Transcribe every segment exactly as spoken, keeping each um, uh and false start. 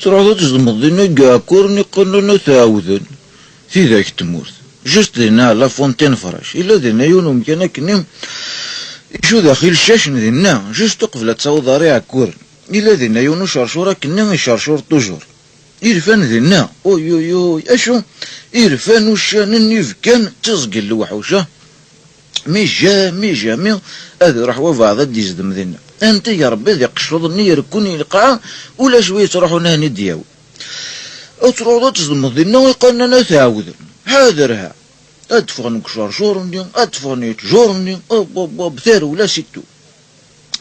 Truḥeḍ ad tzedmeḍ dinna deg Iɛekkuren iqqnen ad t-ɛawden. Tidak n tmurt. Juste dinna, La Fontaine Fraîche. Yella dinna yiwen umkan akkenni, icu daxil ccacen dinna, juste uqbel ad taweḍ ar Iɛekkuren. Yella dinna yiwen ucercur akkenni, icercur toujours. Irfan dinna, uy, uy, uy, acu? Irfan uccanen, ibkan, d tiẓgi n lewḥuc, ah. Mi ja-, mi jami ad iruḥ wabeɛḍ ad d-izdem dinna. Anta i Rebbi d iqecceḍ-nni irekkun i lqaɛa, ulac wi yettruḥun ahen i d-yawi. Ad truḥeḍ ad tzedmeḍ dinna iqqanen ad t-ɛawden. Ḥader ha. Ad d-ffɣen deg ucercur-nni, ad d-ffɣen yetjur-nni, ob, ob, ob, tarewla si tout.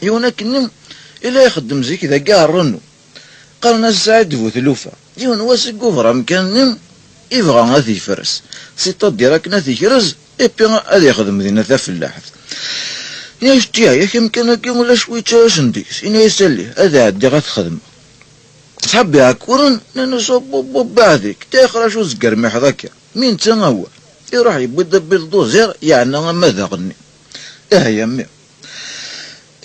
Yiwen akkenni i la ixeddem zik dagi ɣer Rennu. Qqaren-as Saɛid Bu Tlufa. Yiwen wass i yubra amkan-nni, ibɣa ad t-yefres. C'est-à-dire akken ad t-yekrez, et puis ad yexdem dinna tafellaḥt. Yenna-yas, ttyayak amkan-agi ulac wi yettalasen deg-s. Yenna-yas, allih, ad ɛeddiɣ ad t-xedmeɣ. Ṣḥab Iɛekkuren, nnan-as, ob, ob, ob, beɛd-ik, ṭṭixer acu tezgermiḥeḍ akka. Mi netta awah. Iruḥ yewwi-d abilduẓir, yeɛna amadaɣ-nni. Aha ya mmi.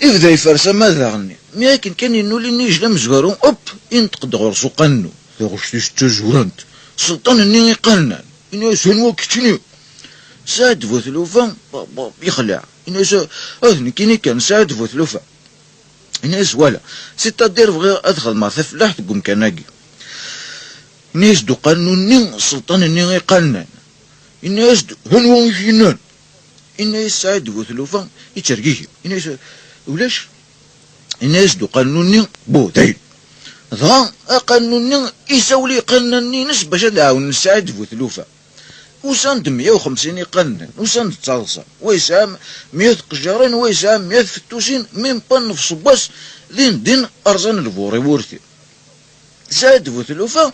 Ibda yefres amadaɣ-nni. Mi akken kan yennul inijel amezwaru, op, inṭeq-d ɣur-s uqannu. Taɣect-is d tazurant. Sselṭan-nni iqannan. Ini-as, anwa keččini? Saɛid Bu Tlufa, ba, ba, yexleɛ. Ini-as, ah, d nekkini kan, Saɛid Bu Tlufa. Ini-as, wala. C'est-à-dire bɣiɣ ad xedmeɣ tafellaḥt deg umkan-agi. Ini-as-d uqannu-nni, sselṭan-nni iqannan. Ini-as-d, anwa i k-yennan? Ini-as Saɛid Bu Tlufa, yettergigi. Ini-as, ulac. Ini-as-d uqannu-nni, bu, dayen. Dɣa, aqannu-nni isawel i iqannan-nni-ines bac ad ɛawnen Saɛid Bu Tlufa. Usan-d meyya u xemsin iqannan, usan-d d taḍsa. Wa yesɛa meyya tqejjarin, wa yesɛa meyya tfettusin, même pas nnefṣ n wass, din din rẓan lbur i wurti. Saɛid Bu Tlufa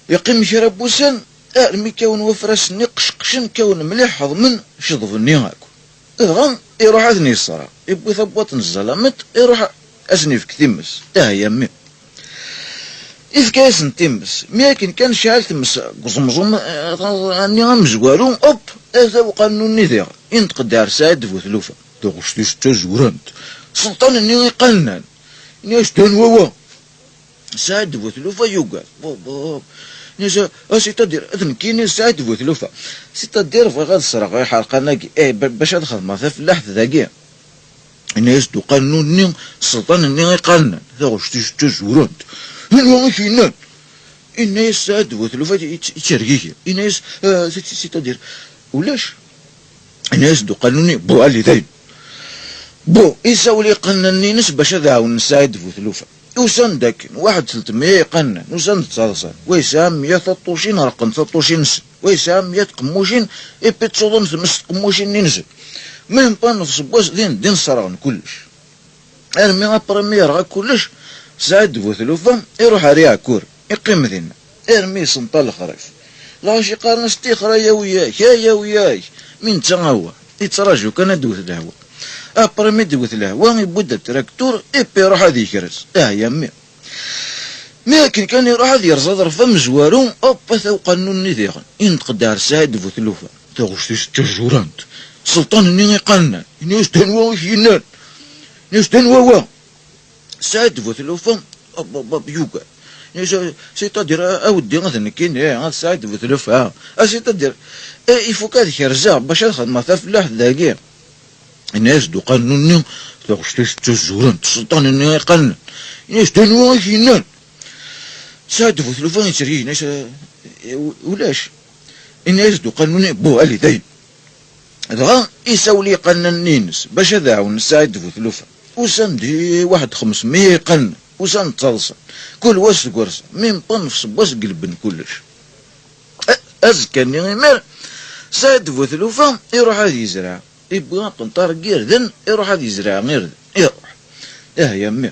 yeqqim kra n wussan, armi kkawen wafras-nni qecqecen, kkawen mliḥ, ḥeḍmen, ceḍben-nni akk. Dɣa iruḥ ad ten-yeṣṣer, iwwi tabwaṭ n zzalameṭ, iruḥ ad sen-ifk times. Aha ya mmi. Ifka-yasen times. Mi akken kan tecɛel tmes deg uẓemẓum, eh, nni amezwaru, op, ata uqannu-nni diɣ. Inṭeq-d ar Saɛid Bu Tlufa. Taɣect-is d tazurant. Sselṭan-nni iqannan. Ini-as-d, anwa wa? Saɛid Bu Tlufa yugad. Bo, bo. Ini-as, ah, c'est-à-dire, d nekkini Saɛid Bu Tlufa. C'est-à-dire, bɣiɣ ad sreɣ iḥerqan-agi. Eh, ba-, bac ad xedmeɣ tafellaḥt dagi. Ini-as-d uqannu-nni, sselṭan-nni iqannan. Taɣect-is d tazurant. Anwa i k-yennan? Ini-as Saɛid Bu Tlufa yett-, yettergigi. Ini-as, ah, c'est-, c'est-à-dire, ulac. Ini-as-d uqannu-nni, bu, ali dayen. Bu, isawel iqannan-ines bac ad ɛawnen Saɛid Bu Tlufa. Usan-d akken, waḥed telt meyya iqannan, usan-d ttaḍsan. Wa yesɛa meyya taṭṭucin, reqqen taṭṭucin-nsen. Wa yesɛa meyya tqemmucin, ipiṭṣuḍen tmes tqemmucin-nni-nsen. Même pas nnefṣ n wass, din din sserɣen kullec. Armi après mi yerɣa kullec, Saɛid Bu Tlufa iruḥ ar Iɛekkuren, iqqim dinna. Armi isenṭa lexrif. Lɣaci qqaren-as, ṭṭixer a yawi-yak, a yawi-yak. Mi netta awah, yettraǧu kan ad d-tewwet lehwa. Après mi d-tewwet lehwa, yewwi-d atraktur, ipi iruḥ ad yekrez. Ah ya mmi. Mi akken kan iruḥ ad yerẓ aḍref amezwaru, op, ata uqannu-nni diɣen. Inṭeq-d ar Saɛid Bu Tlufa. Taɣect-is d tazurant. Sselṭan-nni iqannan. Ini-as-d, anwa i k-yennan? Ini-as-d, anwa wa? Saɛid Bu Tlufa, op, op, op, yugad. Ini-as, c'est-à-dire, a, a weddi, d nekkini, a Saɛid Bu Tlufa. A, c'est-à-dire, eh, ifuk ad kerzeɣ bac ad xedmeɣ tafellaḥt dagi. Ini-as-d uqannu-nni, taɣect-is d tazurant, sselṭan-nni iqannan. Ini-as-d, anwa i k-yennan? Saɛid Bu Tlufa yettergigi, ini-as, eh, u-, ulac. Ini-as-d uqannu-nni, bu, ali dayen. Dɣa isawel i iqannan-nni-ines bac ad ɛawnen Saɛid Bu Tlufa. Usan-d i waḥed xemsmeyya iqannan, usan-d ttaḍsan. Kul wa seg wass, même pas nnefṣ n wass gelben kullec. A-, azekka-nni imir, Saɛid Bu Tlufa iruḥ ad yezreɛ. Iwwi aqenṭar n yirden, iruḥ ad yezreɛ irden. Iruḥ. Ah ya mmi.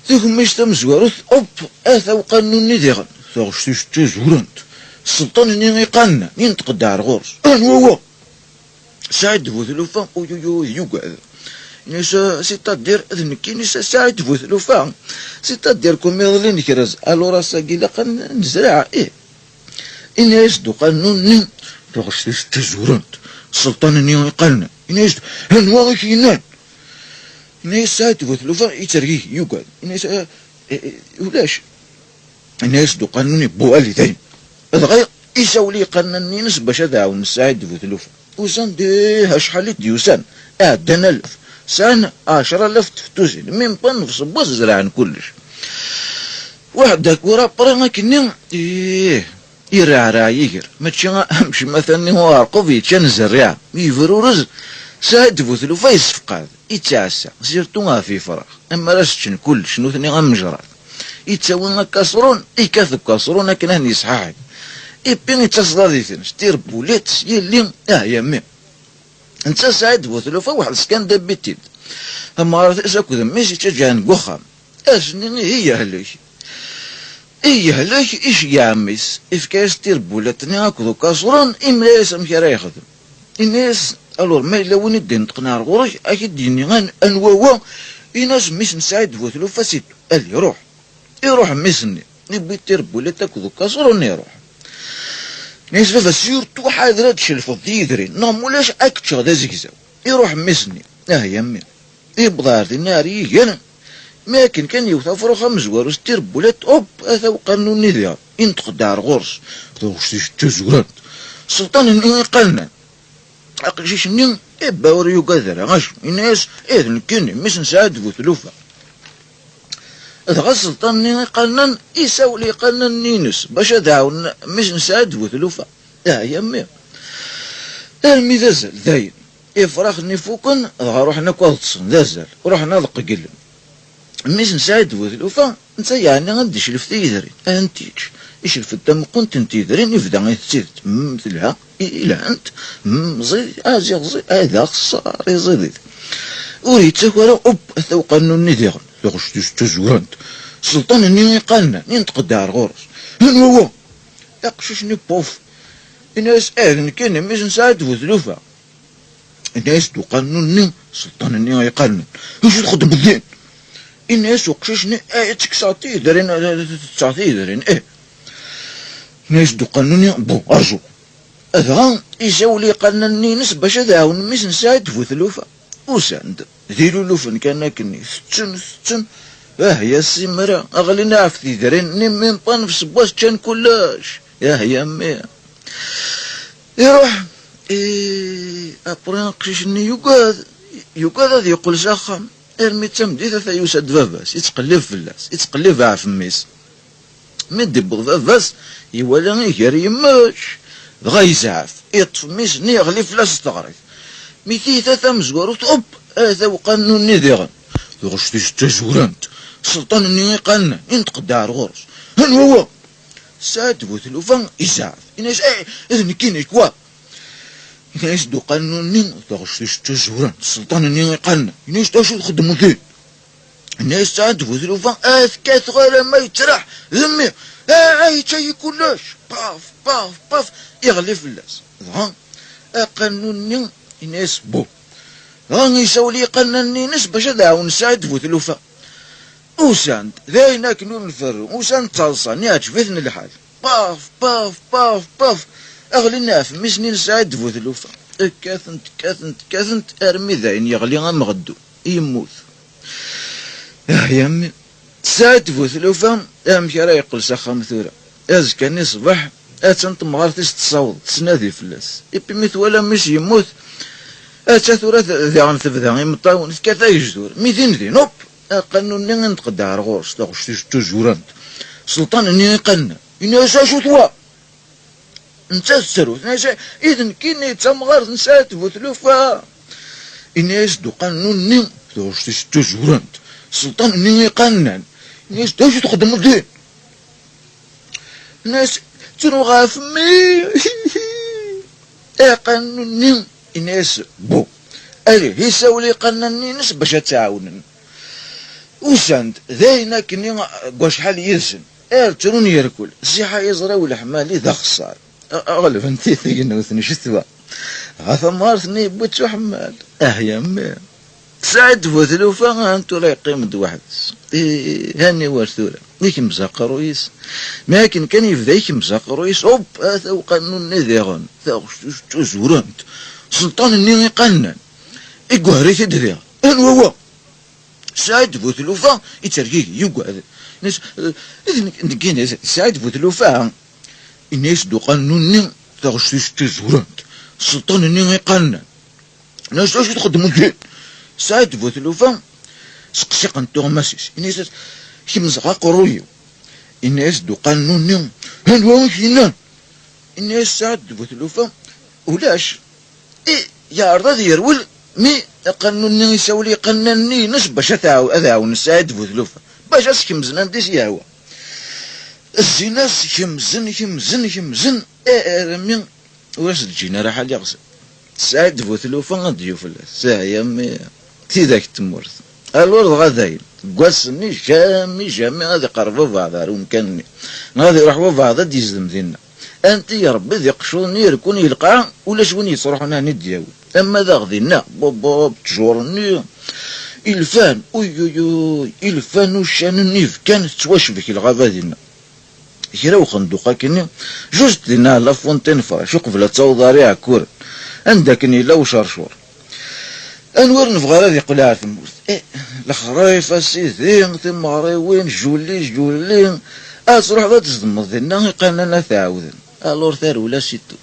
Takemmict tamezwarut, op, ata uqannu-nni diɣen. Taɣect-is d tazurant. Sselṭan-nni iqannan, inṭeq-d ar ɣur-s. Anwa wa? Saɛid Bu Tlufa, uy, uy, uy, yugad. Ini-as, c'est-à-dire, d nekkini Sa-, Saɛid Bu Tlufa. C'est-à-dire, comme iḍelli nekrez, alors ass-agi ilaq ad n-, nezreɛ, ih. Ini-as-d uqannu-nni, taɣect-is d tazurant, sselṭan-nni iqannan. Ini-as-d, anwa i k-yennan? Ini-as Saɛid Bu Tlufa, yettergigi, yugad. Ini-as, eh, eh, eh, ulac. Yenna-yas-d uqanun-nni: "Bu, ali dayen." Dɣa isawel i yiqannan-nni-ines bac ad ɛawnen Saɛid Bu Tlufa. Usan-d, ih, acḥal i d-yusan. Ɛeddan alef. Sɛan ɛecra alaf n tfettuzin. Mi newweḍ nnefṣ n wass, zerɛen kullec. Waḥed akura après akkenni, ih, irreɛreɛ yiger. Mačči am ccmata-nni uɛerqub yeččan zerriɛa. Yebrurez, Saɛid Bu Tlufa yessefqad, yettɛassa, surtout ɣef yefrax. Ammer ad s-ččen kullec, nutni am nnejrat. Yettawi akaṣrun, yekkat deg ukaṣrun akken ad ten-yesḥaḥi. Ipi yettaseḍ ad iten s tirbulett, yelli, ah, yammi. Netta Saɛid Bu Tlufa weḥd-s kan d abitid. Tamɣart-is akked mmi-s yettaǧǧan deg uxxam. Ass-nni ihi yehlek. Ihi yehlek, iceggeɛ mmi-s, ifka-yas tirbulett-nni akked ukaṣrun, imla-yas amek ara yexdem. Ini-as: "Alors, ma yella win i d-ineṭqen ar ɣur-k, ad k-id-yini an-, anwa wa?" Ini-as mmi-s n Saɛid Bu Tlufa: "Situ, ad iruḥ." Iruḥ mmi-s-nni, iwwi tirbulett akked ukaṣrun, iruḥ. Ini-as: "Baba, surtout ḥader ad d-tcelfeḍ tiyedrin, neɣ mulac ad k-ččeɣ d azegzaw." Iruḥ mmi-s-nni. Ah, yammi. Yewweḍ ar dinna ar yiger, mi akken kan yewwet afrux amezwaru s tirbulett, hop, ata uqanun-nni diɣen, inṭeq-d ar ɣur-s. Taɣect-is d tazurant. Sselṭan-nni iqannan. Aqcic-nni, ibba ur yugad ara, acu? Ini-as: "Eh, d nekkini, mmi-s n Saɛid Bu Tlufa." Dɣa sselṭan-nni iqannan isawel i iqannan-nni-ines bac ad ɛawnen mmi-s n Saɛid Bu Tlufa. Ah, yammi. Armi d azal, dayen. Ifrax-nni fuken, dɣa ruḥen akk ad ṭṭsen, d azal. Ruḥen ad qegglen. Mmi-s n Saɛid Bu Tlufa, netta yeɛni ad d-iclef tiyedrin, ad tent-yečč. Iclef-d tameqqunt n tiyedrin, ibda itett-itent. Mm, telha, i, i lhant, mm, ẓid, aziɣ ẓid, ad axeṣṣar, iẓid-it. Ur yettaki ara, up, ata uqanun-nni diɣen. Taɣect-is d tazurant. Sselṭan-nni iqannan, inṭeq-d ar ɣur-s. Anwa wa? Aqcic-nni, puf. Ini-as: "Eh, d nekkini, mmi-s n Saɛid Bu Tlufa." Ini-as-d uqanun-nni, sselṭan-nni iqannan: "Acu txeddmeḍ din?" Ini-as uqcic-nni: "Eh, ad tekkseɣ tiyedrin, ad, ad, ad tetteɣ tiyedrin, eh." Ini-as-d uqanun-nni: "Bon, rju." Dɣa isawel i iqannan-nni-ines bac ad ɛawnen mmi-s n Saɛid Bu Tlufa. Usan-d, d ilulufen kan akkenni, tetten, tetten. Ah, ya simra, ɣlin ɣef tiyedrin-nni, même pas nnefṣ n wass ččan kullec. Ah, ya mmi. Iruḥ, i, après aqcic-nni yugad, yugad ad yeqqel s axxam. Armi d tameddit ata yusa-d baba-s, ittqellib fell-as, ittqellib ɣef mmi-s. Mi d-iwweḍ baba-s, iwala iger yemmečč, dɣa yezɛef, iṭṭef mmi-s-nni, yeɣli fell-as s teɣrit. Mi tiyita tamezwarut, up, ata uqanun-nni diɣen. Taɣect-is d tazurant, sselṭan-nni iqannan, inṭeq-d ar ɣur-s. Anwa wa? Saɛid Bu Tlufa izɛef, ini-as: "Eh, d nekkini, quoi?" Ini-as-d uqanun-nni, taɣect-is d tazurant, sselṭan-nni iqannan, ini-as-d: "Acu txeddmeḍ din?" Ini-as Saɛid Bu Tlufa: "Ah, tekkat ɣer ma yettraḥ, d mmi, ah, ah, yečča-yi kullec." Paf, paf, paf, iɣli fell-as. Dɣa, aqanun-nni, ini-as: "Bu." Dɣa isawel i iqannan-nni-ines bac ad ɛawnen Saɛid Bu Tlufa. Usan-d, d ayen akken ur nferru, usan-d ttaḍsan, iɛǧeb-iten lḥal. Paf, paf, paf, paf, ɣlin ɣef mmi-s-nni n Saɛid Bu Tlufa. Kkaten-t, kkaten-t, kkaten-t, armi d ayen yeɣli am ɣeddu, yemmut. Ah, ya mmi. Saɛid Bu Tlufa, amek ara yeqqel s axxam tura? Azekka-nni ṣṣbeḥ, attan temɣart-is tessaweḍ, tettnadi fell-as. Ipi mi twala mmi-s yemmut, atta tura d-, diɣen tebda imeṭṭawen, tekkat agejdur. Mi din din, hop! Aqanun-nni inṭeq-d ar ɣur-s, taɣect-is d tazurant. Sselṭan-nni iqannan, ini-as: "Acu-t wa?" Netta tettru, tenna-as: "I d nekkini, d tamɣart n Saɛid Bu Tlufa." Ini-as-d uqanun-nni, taɣect-is d tazurant, sselṭan-nni iqannan. Ini-as-d: "Acu txeddmeḍ din?" Ini-as: "Ttruɣ ɣef mmi." Aqanun-nni, ini-as: "Bu." Alih, isawel i iqannan-nni-ines bac ad tt-ɛawnen. Usan-d, d ayen akkenni deg wacḥal yid-sen. Ar ttrun yerkul, ṣṣiḥa yeẓra uleḥmali d axeṣṣar. A-, ɣelben-t-id tegnewt n ccetwa. Ɣer tamɣart-nni yewwi-tt uḥemmal. Ah, ya mmi. Saɛid Bu Tlufa, ha tura yeqqim-d weḥd-s. Ih, hani war tura. Ikemz aqerruy-is. Mi akken kan yebda ikemz aqerruy-is, hop, ata uqanun-nni diɣen. Taɣect-is d tazurant. Sselṭan-nni iqannan. Igguher-it-id diɣen. Anwa wa? Saɛid Bu Tlufa, ittergigi, yugad. Nes, eh, d nek-, nekkini, Saɛid Bu Tlufa, ini-as-d uqanun-nni, taɣect-is d tazurant, sselṭan-nni iqannan. Nes, acu txeddmeḍ din? Saɛid Bu Tlufa, seqsiqen tuɣmas-is, ini-as, kemzeɣ aqerruy-iw. Ini-as-d uqanun-nni, anwa i k-yennan? Ini-as Saɛid Bu Tlufa, ulac. I yeɛreḍ ad yerwel, mi aqanun-nni isawel i iqannan-nni-ines bac ad tɛaw-, ad ɛawnen Saɛid Bu Tlufa, bac ad s-kemzen anda i s-yehwa. Zzin-as kemzen, kemzen, kemzen, armi ur as-d-ǧǧin ara ḥal iɣsan. Saɛid Bu Tlufa ad d-yufella, teɛya mi tidak n tmurt. Alors dɣa dayen, deg wass-nni, jamais, jamais ad iqerreb ubeɛḍ ar umkan-nni, neɣ ad iruḥ ubeɛḍ ad d-yezdem dinna. Anti Rebbi d iqeccuḍen i irekkun i lqaɛa, ulac win yettruḥun ad ten-id-yawi. Ama daɣ dinna, bubub, ttjur-nni, ilfan, uy, uy, uy, ilfan uccanen ibkan, tettwacbek lɣaba dinna. Kra uxenduq akkenni, juste dinna La Fontaine Fraîche, uqbel ad taweḍ ar Iɛekkuren, anda akken yella ucercur. Anwa ur nebɣi ara ad yeqqel ar tmurt? Eh, lexrif a sidi, timeɣriwin, juli, juli, ad truḥeḍ ad tzedmeḍ dinna, iqannan ad t-ɛawden. Alors tarewla c'est tout.